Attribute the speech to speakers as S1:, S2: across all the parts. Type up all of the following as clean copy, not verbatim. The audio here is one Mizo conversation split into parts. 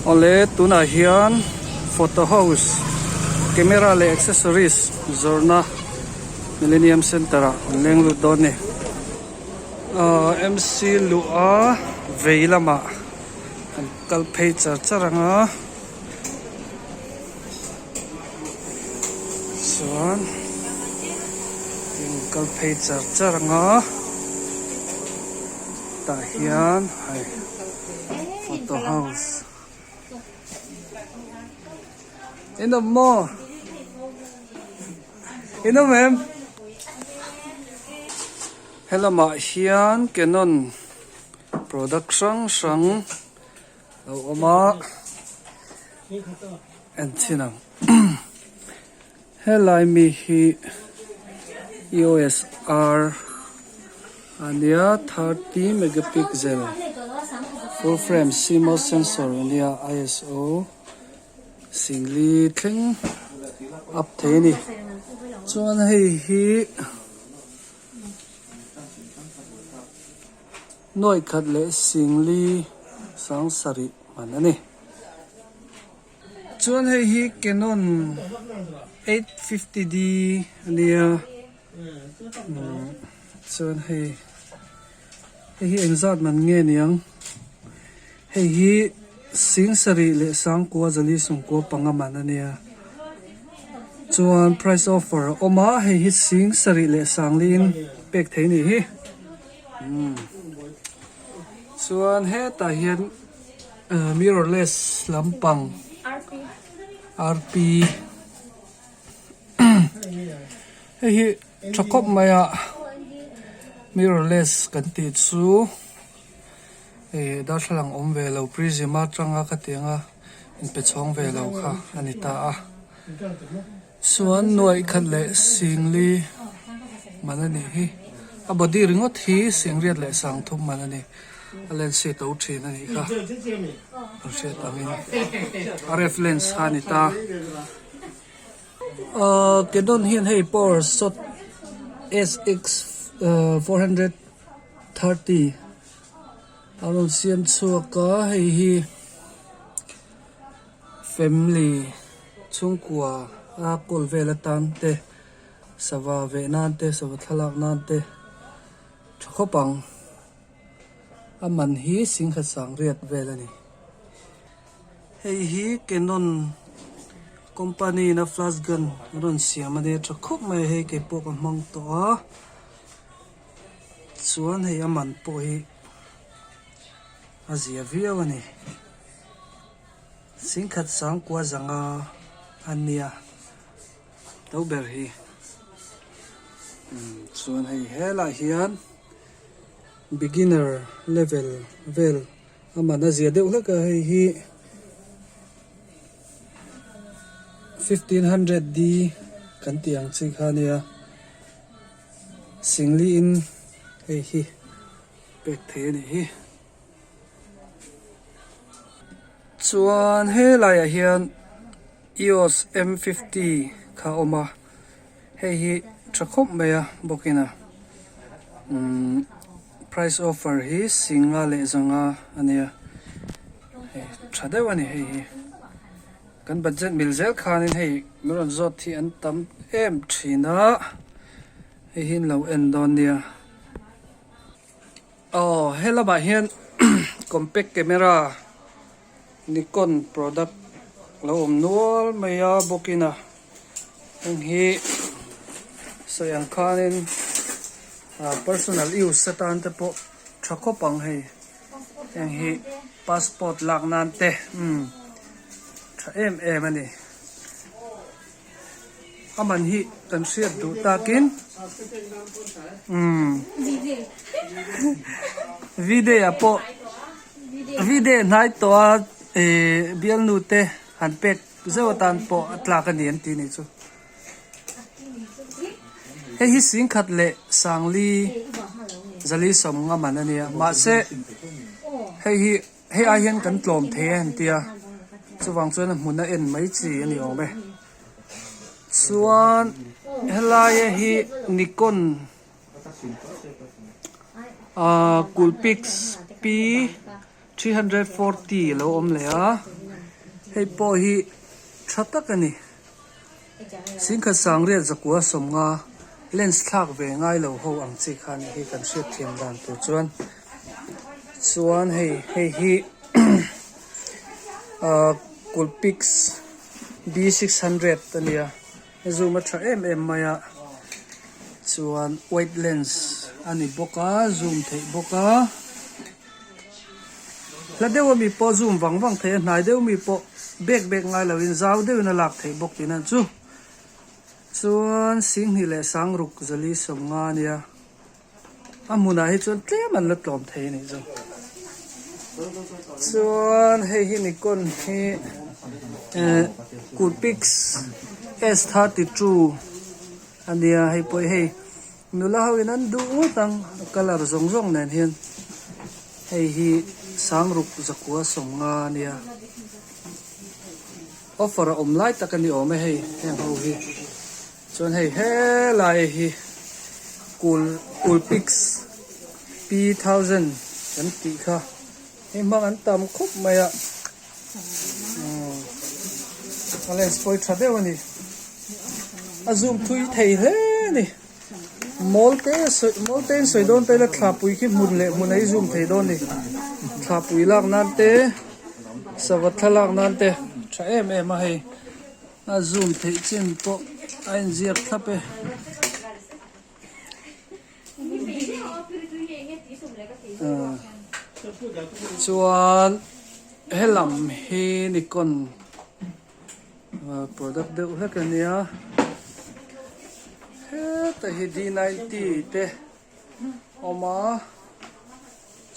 S1: Awle tunah hian photo house camera leh accessories zawrhna Millennium Centre ah an leng lut dawn a ni. Ahh MC luh a vei lamah an kal phei char char ang a chuan in kal phei char char ang a tah hian hei photo house in awm maw in awm em helamah hian Canon product hrang hrang lo awm a en chhin ang helai mi hi EOS R ania 30 megapixel full frame CMOS sensor ania ISO singli thleng up thei a ni chuan hei hi. Nuaih khat leh singli sang sarih hman a ni. Chuan hei hi Canon 850D a nia chuan hei hei hi engzat man nge niang hei hi sing sarih leh sangkua zali sawmkua panga man a nia chuan price offer a awm a hei hi sing sarih leh sangliin pek thei a nih hi. Chuan hetah hian mirrorless lampang rp hei hi tha khawp mai a mirrorless kan tih chu ih darthlalang awm ve lo prism atanga khatianga inpe chhawng ve lo kha a ni ta a chuan nuaih khat leh singli man a nih hi a body ringawt hi singriat leh sangthum man a ni a lens hi to thin a nih kha kan hriat angin a ref lens kha a ni ta ahh Canon hian hei power shot SX 430 a rawn siam chhuak a hei hi. Family chhungkua a kawl vel atan te sava veh nan te sava thlalak nan te tha khawp ang a man hi singkhat sang riat vel a ni hei hi Canon company in a flash gun a rawn siam a nia tha khawp mai a hei keipawh ka hmang tawh a chuan hei a man pawh hi a zia viau a ni. Singkhat sangkua zanga a nia to ber hi chuan hei helaiah hian beginner level vel a man a zia deuh hlek a hei hi 1500 D kan tih ang chi kha a nia singli in hei hi pek theih a nih hi. Chuan helaiah hian EOS M 50 kha a awm a hei hi tha khawp mai a bawkin a umm price offer hi singa leh zanga a nia hei tha deuh a ni hei hi kan budget mil zel khanin hei min rawn zawt hi an tam em thin a hei hi an lo en dawn nia. Aw he lamah hian compact camera Nikon product lo awm nual mai a bawkin a heng hi sawi ang khanin ah personal use atan te pawh tha khawp ang hei heng hi passport lak nan te umm tha em em a ni. A man hi kan hriat duh takin umm V-day ah pawh V-day hnai tawh a eh bialnu te han pek zeuh atan pawh a tlak a ni an tih nih chu. Hei hi singkhat leh sangli zali sawm nga man a nia mahse hei hi Hei ai hian kan tlawm thei a han tia chuvang chuan a hmun a en mai chi a ni awm e chuan helaia hi Nikon ah Coolpix P 340 a lo awm leh a. Hei pawh hi tha tak a ni. Singkhat sangriat zakua sawmnga lens thlak ve ngai lo ho ang chi kha ni hi kan hriat thiam dan tur chuan chuan hei hei hi ahh Coolpix B 600 a nia zoom a tha em em mai a chuan wide lens a ni bawk a zoom theih bawk a. Hla deuh ami pawh zoom vang vang thei a, hnai deuh mi pawh bek bek ngai loin zau deuhin a lak theih bawk tihna chu. Chuan Singhnih leh Sangruk zali sawmnga a nia, a hmunah hi chuan tlem an la tlawm thei a nih chu. Chuan hei hi Nikon hi eh Coolpix S32 a nia, hei pawh hi hei. Nula ho in an duh ngawt ang, a colour zawng zawng nen hian. Hei hi Sangruk zakua sawmnga a nia. Offer a awm lai tak a ni awm e hei, heng ho hi. Chuan hei helai hi Cool Coolpix P1000 kan tih kha. Hei hmang an tam khawp mai a. Umm a lens pawi tha deuh a ni. A zoom thui thei hle a ni. Mawl te sawi mawl te in sawi dawn ta ila thlapui khi hmun leh hmun a i zoom thei dawn a ni. Thlapui lak nan te sava thlalak nan te tha em em a hei. A zoom theih chin pawh a inziak thlap e. Chuan helam hi Nikon product deuh hlek a nia heta hi D 90 te awm a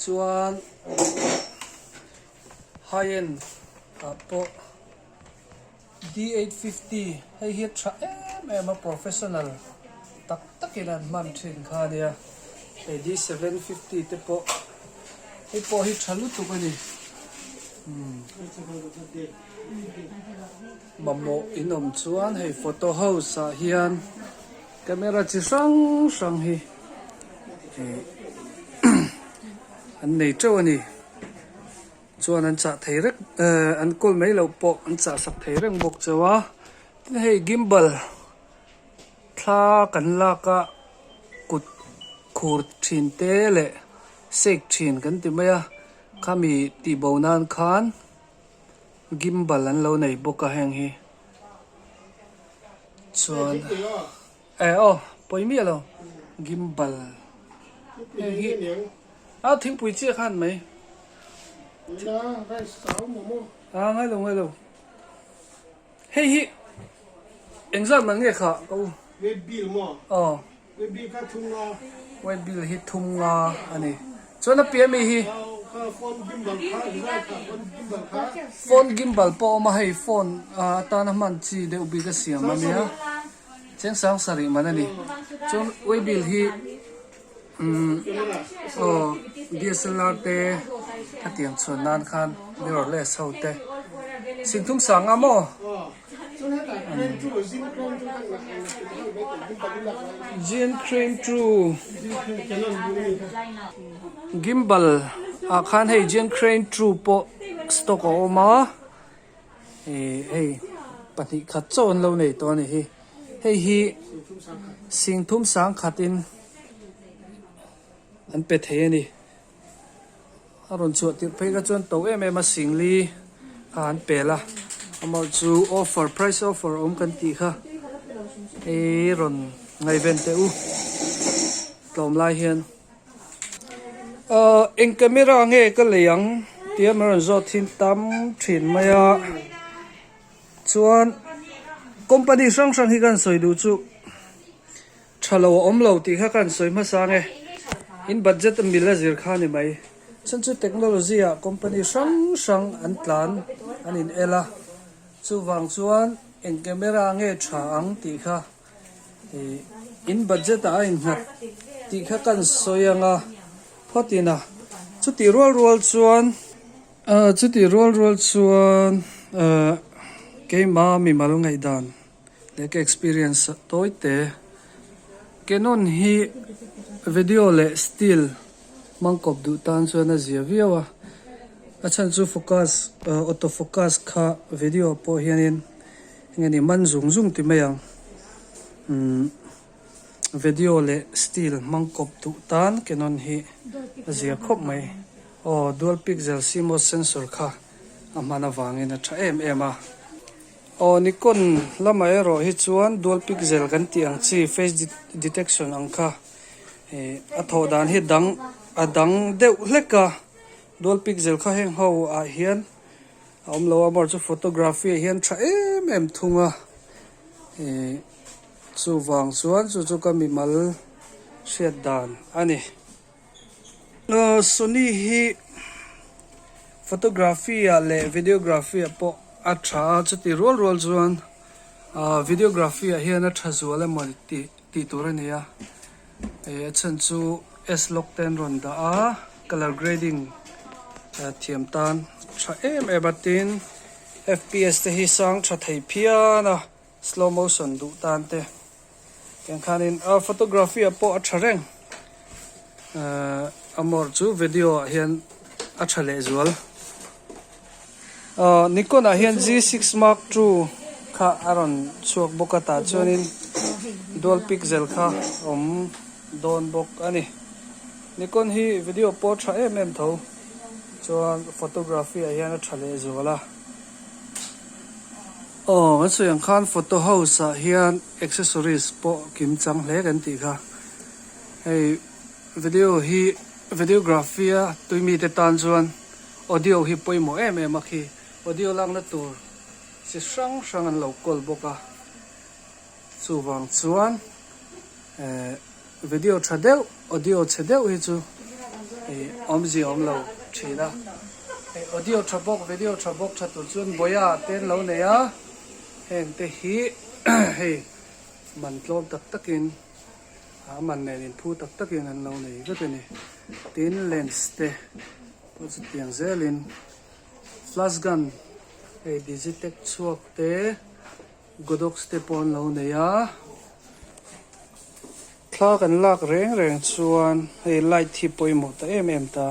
S1: chuan high end ah pawh. D850 hei hi tha em em a professional tak takin an hman thin kha a nia hei D750 te pawh hei pawh hi tha lutuk a ni umm mamawh in awm chuan hei photo house ah hian camera chi hrang hrang hi ih an nei teuh a ni. Chuan an chah thei reng ehh an kawl mai loh pawh an chah sak thei reng bawk chauh a tin hei gimbal thla kan lak a kut khur thin te leh shake thin kan ti mai a khami tih bo nan khan gimbal an lo nei bawk a heng hi chuan eh aw pawi miah lo gimbal heng hi a thingpui chiah khan mai. A ngai lo ngai lo hei hi engzat man nge kha ka u aw web bill hi thum nga a ni chuan a piah mi hi phone gimbal pawh a awm a hei phone atana hman chi deuh bik a siam a nia cheng sang sarih man a ni chuan web bill hi. Umm aw DSLR te a tiang chhuan nan khan mirrorless ho te Singthum sang a maw Jean Crane True Gimbal ah khan hei Jean Crane True pawh stock a awm a ih hei pahnih khat chauh an lo nei tawh a ni hi hei hi Singthum sang khatin. An pe thei a ni. A rawn chhuah tirh phei kha chuan to em em a singli kha an pel a. Amah chu offer price offer awm kan tih kha hei rawn ngaihven teh u tlawm lai hian. Ahh eng camera nge ka lei ang tia min rawn zawt thin tam thin mai a. Chuan company hrang hrang hi kan sawi duh chu. Tha lo a awm lo tih kha kan sawi hmasa nge, in budget a mil a zir kha ni mai. Chhan chu technology ah company hrang hrang an tlan an in el a, chuvang chuan eng camera nge tha ang tih kha ih in budget ah a innghat tih kha kan sawi ang a, phawtin a chutih rual rual chuan. Chutih rual rual chuan keimah mimal ngaihdan. Leh ka experience tawi te. Canon hi video leh still hmang kawp duh tan chuan a zia viau a. A chhan chu focus auto focus kha video pawh hianin eng nge ni man zung zung ti mai ang umm video leh still hmang kawp duh tan Canon hi a zia khawp mai. Aw dual pixel CMOS sensor kha a hman avangin a tha em em a. Aw Nikon lamah erawh hi chuan dual pixel kan tih ang chi face detection ang kha ih a thawh dan hi dang a dang deuh hlek a dual pixel kha heng ho ah hian a awm lo a amaherawhchu chu photography ah hian tha em em thung a ih chuvang chuan chu chu ka mimal hriat dan a ni. Sony hi photography ah leh videography ah pawh a tha a chuti rual rual chuan ah videography ah hian a tha zual emaw tih tih tur a ni a ih a chhan chu S log te an rawn dah a colour grading thiam tan tha em em a tin F P S te hi sang tha thei phian a slow motion duh tan te. Tiang khanin a photography ah pawh a tha reng ahh a mawr chu video ah hian a tha leh zual ahh Nikon ah hian G six mark two kha a rawn chhuak bawk a tah chuanin dual pixel kha awm dawn bawk a ni Nikon hi video pawh a tha em em tho chuan photography ah hian a tha leh zual a. Aw kan sawi ang khan photo house ah hian accessories pawh kim chang hle kan tih kha hei video hi videography a tui mite tan chuan audio hi pawimawh em em a khi audio lakna tur chi hrang hrang an lo kawl bawk a chuvang chuan eh video tha deuh audio chhe deuh hi chu ih awmzia awm lo thin a hei audio tha bawk video tha bawk tha tur chuan Boya te an lo nei a heng te hi hei man tlawm tak takin a man nen inphu tak takin an lo nei vek a ni tin lens te pawh chutiang zelin flash gun hei digitech chhuak te. Godox te pawh an lo nei a, thla kan lak reng reng chuan hei light hi pawimawh ta em em ta,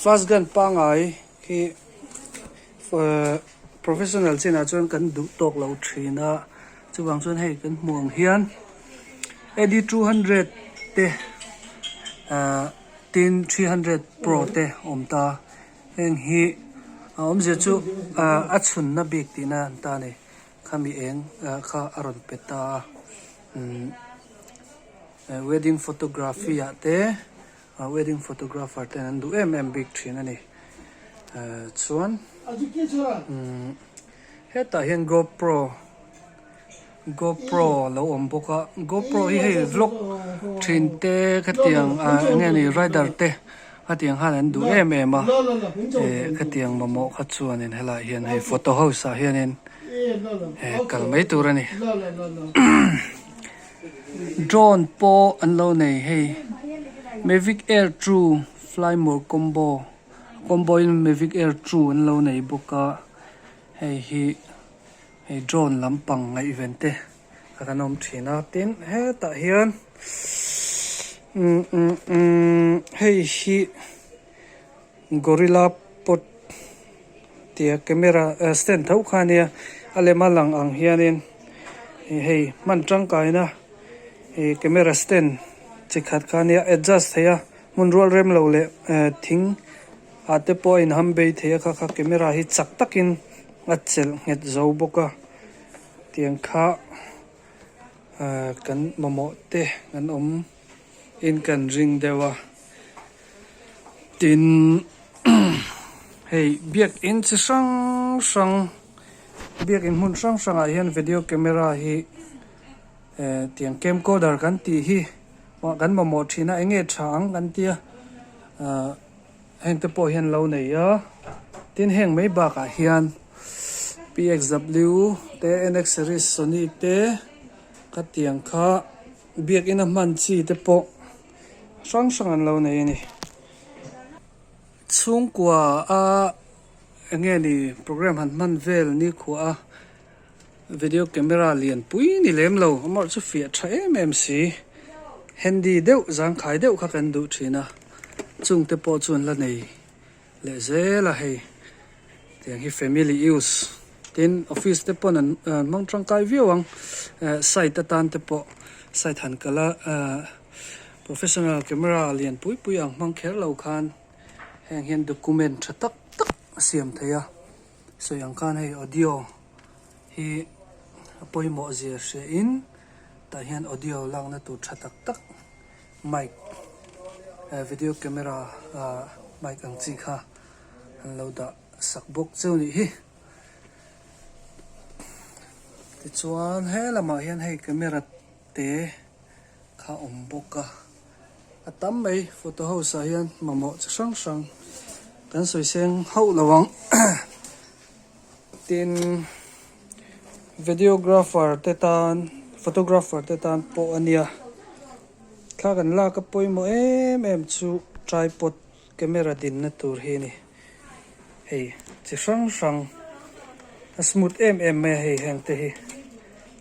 S1: flash gun pangai hi professional chinah chuan kan duh tawk lo thin a, chuvang chuan hei kan hmuh ang hian A D 200 te ahh tin 300 pro te awm ta. Heng hi a awmzia chu a chhunna bik tihna an ta a ni. Khami eng kha a rawn pe ta a umm wedding photography ah te wedding photographer ten an duh em em bik thin a ni. Chuan umm hetah hian GoPro GoPro a lo awm bawk a GoPro hi hei vlog thin te khatiang ah eng nge ni rider te khatiang khan an duh em em a eh khatiang mamawh kha chuanin helaiah hian hei photo house ah hianin eh kal mai tur a ni drone pawh an lo nei hei mavic air two fly more combo combo in mavic air two an lo nei bawk a hei hi. Hei drone lampang ngaihven te a kan awm thin a tin hetah hian umm hei hi gorilla pot tia camera stand tho kha ania a lem a lang ang hianin hei hman tangkaina ih camera stand chi khat kha ania adjust theih a hmun rual rem lo leh thing ah te pawh a inham bei thei a kha kha camera hi chak takin a chelh nghet zo bawk a tiang kha ahh kan mamawh te kan awm in kan ring deuh a tin hei biakin chi hrang hrang biakin hmun hrang hrang ah hian video camera hi eh tiang camcorder kan tih hi kan mamawh thin a eng nge tha ang kan tia ahh. Heng te pawh hian lo nei a, tin heng mai bakah hian P X W te N X series Sony te khatiang kha biakina hman chi te pawh hrang hrang an lo nei a ni. Chhungkua a eng nge ni program han hman vel nikhua a video camera lian pui ni lem lo amah chu fiah tha em em si handy deuh zangkhai deuh kha kan duh thin a chungte pawh chuan la nei. leh zel a hei tiang hi family use tin office te pawn an hmang tangkai viau ang eh site atan te pawh site han kal a eh professional camera lian pui pui ang hmang kher lo khan heng hian document tha tak tak a siam thei a sawi ang khan hei audio hi a pawimawh zia hria in tah hian audio lakna tur tha tak tak. Mic video camera mic ang chi kha an lo dah sak bawk cheu nih hi. Tichuan he lamah hian hei camera te kha awm bawk a, a tam mai photo house ah hian mamawh chi hrang hrang kan sawi seng hauh lo ang. Tin videographer te tan photographer te tan pawh a nia. Thla kan lak a pawimawh em em chu tripod camera dinna tur hi a ni. Hei chi hrang hrang a smooth em em mai a hei heng te hi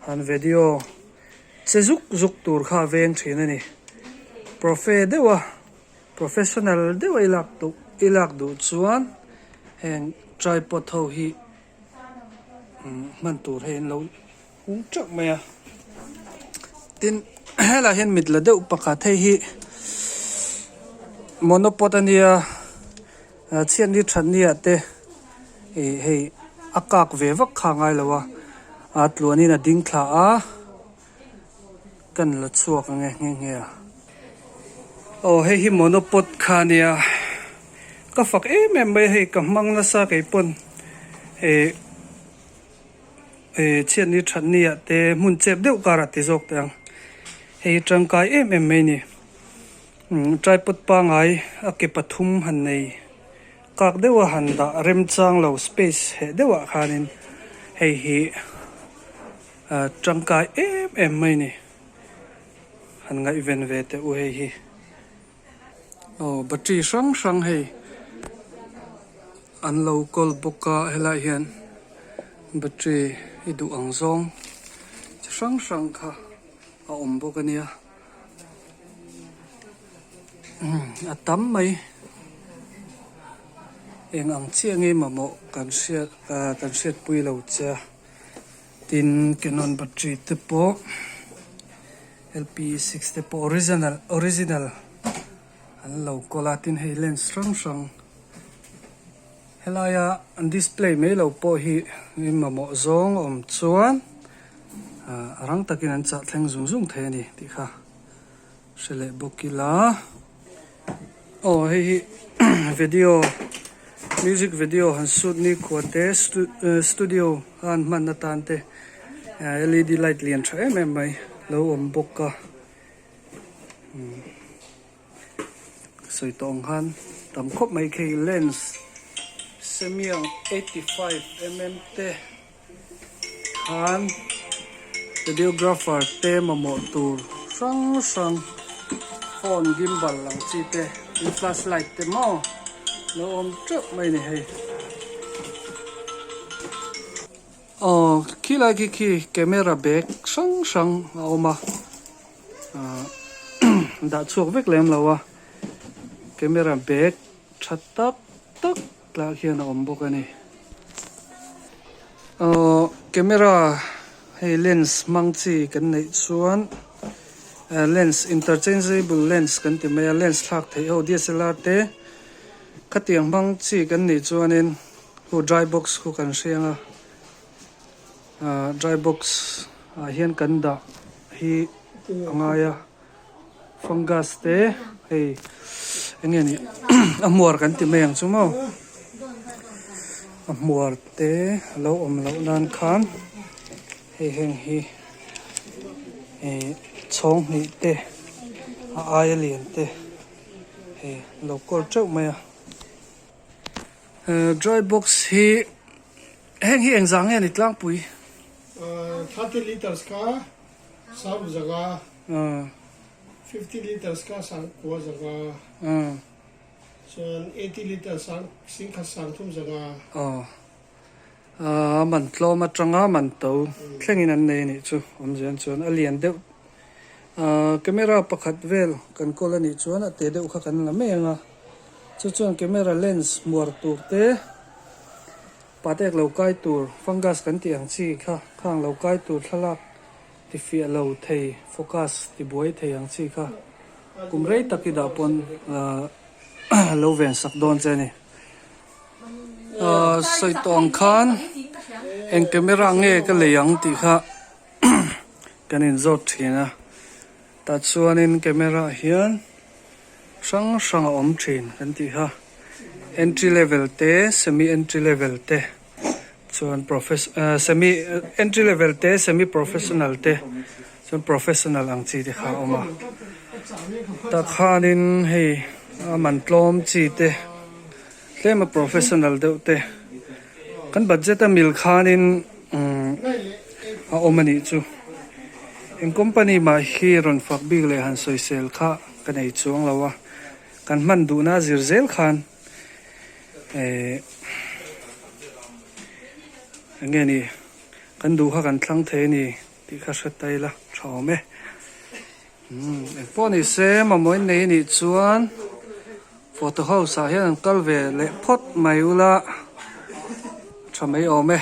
S1: han video che zuk zuk tur kha a veng thin a ni. Profe deuh a professional deuh a i lak duh i lak duh chuan heng tripod ho hi hman tur hei an lo hung teuh mai a tin helaiah hian mit la deuh pakhat hei hi monopod a nia chhiatni thatni ah te ih hei a kak ve vak kha a ngai lo a a tluanin a ding thla a kan la chhuak ang e nghe nghe a aw hei hi monopod kha a nia ka fak em em mai a hei ka hmang nasa keipawn ih. Eh chhiatni thatni ah te hmun chep deuh karah ti zawk teh ang. Hei hi tangkai em em mai a ni. Umm tripod pangai a ke pathum han nei kak deuh a han dah remchang lo space heh deuh ah khanin hei hi ah tangkai em em mai a ni. Han ngaihven ve teh u hei hi. Aw battery hrang hrang hei an lo kawl bawk a helaiah hian battery i duh ang zawng chi hrang hrang kha a awm bawk a nia a tam mai eng ang chiah nge mamawh kan hriat ah kan hriatpui lo che a tin canon battery te pawh. Lp six te pawh original original an lo kawl a tin hei lens hrang hrang helaia an display mai lo pawh hi mi mamawh zawng a awm chuan ah a rang takin an chah thleng zung zung thei a ni tih kha hre leh bawk ila aw hei hi video music video han shoot ni khua te studio a an hman atan te led light lian tha em em mai lo awm bawk a sawi tawh ang khan tam khawp mai khi lens Samyang 85 mm te khan videographer te mamawh tur hrang hrang phone gimbal ang chi te tin flash light te maw lo awm teuh mai a ni hei. Aw khilai khi khi camera bag hrang hrang a awm a ah dah chhuak vek lem lo a camera bag tha tak tak tlak hian a awm bawk a ni. Aw camera hei lens hmang chi kan neih chuan lens interchangeable lens kan ti mai a lens thlak theih ho D_S_L_R te khatiang hmang chi kan nih chuanin khu dry box khu kan hriang a ah dry box ah hian kan dah hi a ngai a fungus te hei eng nge ni a hmuar kan ti mai ang chu maw a hmuar te a lo awm loh nan khan hei heng hi ih chhawng hnih te a aia lian te hei a lo kawl teuh mai a dry box hi heng hi engzah nge ni tlangpui.
S2: 30 liters kha Sang zanga, 50 litres kha sang kua zanga, chuan 80 litres sang singkhat sang thum zanga.
S1: Aw, a man tlawm atanga man to thlengin an nei a nih chu awmzia an chuan a lian deuh. Camera pakhat vel kan kawl a nih chuan a te deuh kha kan la mai ang a. Chu chuan camera lens hmuar tur te patek lo kai tur fungus kan tih ang chi kha khang lo kai tur thlalak ti fiah lo thei focus ti buai thei ang chi kha kum rei tak i dah pawn ahh lo ven sak dawn che a ni. Ahh sawi tawh ang khan eng camera nge ka lei ang tih kha kan inzawt thin a tah chuanin camera ah hian hrang hrang a awm thin kan tih kha entry level te semi entry level te chuan profes ah semi entry level te semi professional te chuan professional ang chi te kha a awm a tah khanin hei a man tlawm chi te tlema professional deuh te kan budget a mil khanin umm a awm a nih chu eng company mah hi rawn fak bik leh han sawisel kha ka nei chuang lo a kan hman duhna a zir zel khan ehh eng nge ni kan duh kha kan thlang thei a ni tih kha hre ta ila tha awm e umm engpawh ni se mamawh in nei a nih chuan photo house ah hian an kal ve leh phawt mai ula tha mai awm e.